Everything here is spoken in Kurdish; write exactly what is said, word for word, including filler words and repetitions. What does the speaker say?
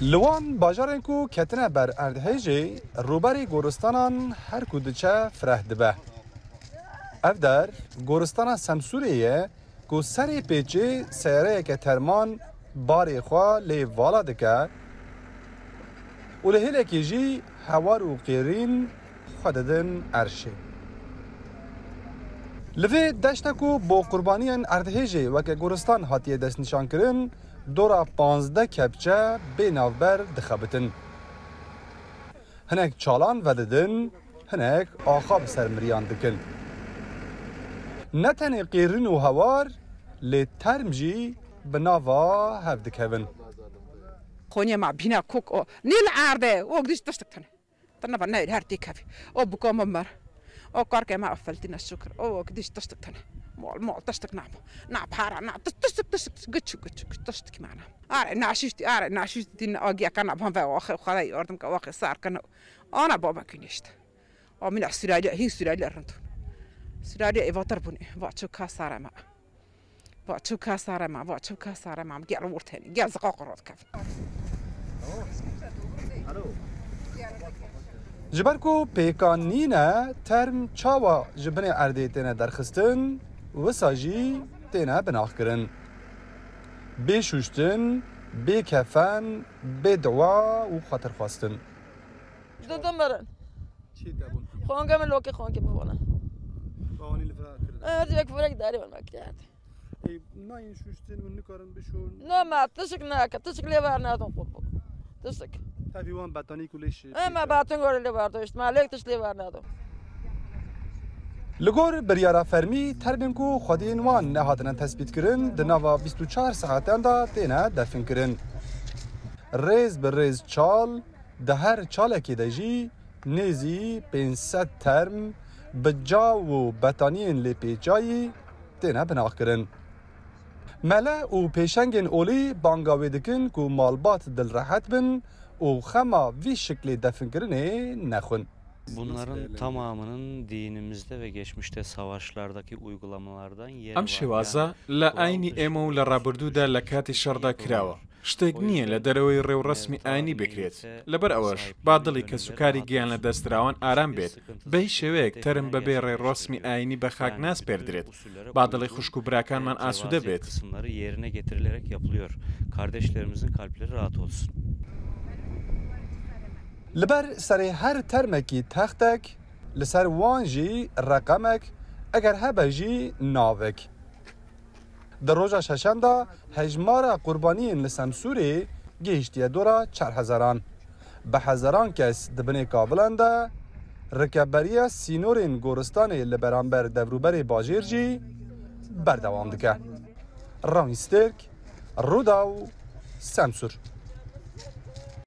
Li wan bajarên ku ketine ber erdhêjê, rûberê goristanan her ku diçe fireh dibe. Ev der goristana Semsûrê ye ku serê pêçê seyareyeke terman barê xwe lê vala dike û li hêlekê jî hewar û qêrîn xwe didin erşê. Li vê deşta ku bo qurbaniyên erdhêjê weke goristan hatiye destnîşankirin, dora panzdeh kepçe bê navber dixebitin. Hinek çalan vedidin, hinek axa bi ser miriyan dikin. Ne tenê qêrîn û hewar, lê term jî bi nava hev dikevin. Xoniyê me bîne kok o. Nî li erdê, o gidiş tiştik tune. Tine ve neyl her têkevî. O biko me mer. O karke me efeltîne şükür. O gidiş tiştik tune. Mol mol tiştik nabo. Na para, na tiş-, tiştik, tiştik, tiştik, giç, giç, giç, tiştik mana. Are naşişti, are naşişti din agiyaka na ban ve o xwe yardım ke o sar kana. Ana baba güneşti. O mina süreli, hin süreli rindun. Süreli evatar buni. Va çok kasara ma. Va çiv ka sare ma, va çiv ka sare ma, gel ortene, gel zıqa qurot kev. Ji ber ku pêkan nîne, term çawa ji binê erdê têne derxistin, wisa jî têne binaxkirin. Bê şûştin, bê kefen, bê dua û xatirxwestin. Didin mirin. Çi te bûn? Xonge min lokê xonge bivana. Bawanî li vira kirin. Her civek firek darî min me kerd. Ey, nayên şûştin û nikarin bişon. No ma, tişik nake, tişik lê ver nadon qurbo. Tişik. Tevî wan betanî ku lê şi-, E, ma pêşe. Batin gore lê ver do, işte, ma lêk tişik lê ver nadon. Li gor biryara fermî, termên ku xwediyên wan nehatine tespîtkirin, di nava bîst û çar saetan de têne definkirin. Rêz bi rêz çal, di her çalekê de jî nêzî pênc sed term bi caw û betaniyên lêpêçayî têne binaxkirin. Mele û pêşengên olî banga wê dikin ku malbat dilrehet bin û xema vî şiklê definkirinê nexwin. Bunların tamamının dinimizde ve geçmişte savaşlardaki uygulamalardan yer Em şêwaza li aynî êmo û li rebirdu de li katî şer de kirawe. Ştek niye li dereweyî rêwresmî aynî bikrêt. Li ber eweş, ba dilê kesûkarî giyan li destdirawan aram bêt. Bi hî şêweyek terim bibê rêwresmî aynî bi xak naspêrdrêt. Ba dilê xwişk û birakanman asude bêt. Kısımları yerine getirilerek yapılıyor. Kardeşlerimizin kalpleri rahat olsun. Li ber serê her termekî textek, li ser wan jî reqemek, eger hebe jî navek. Di roja şeşem de hejmara qurbaniyên li Semsûrê gihiştiye dora çar hezaran. Bi hezaran kes di binê kavilan de rikeberiya sînorên goristanê li beramber devrûberê bajêr jî berdewam dike. Rawîn Stêrk, Rûdaw, Semsûr.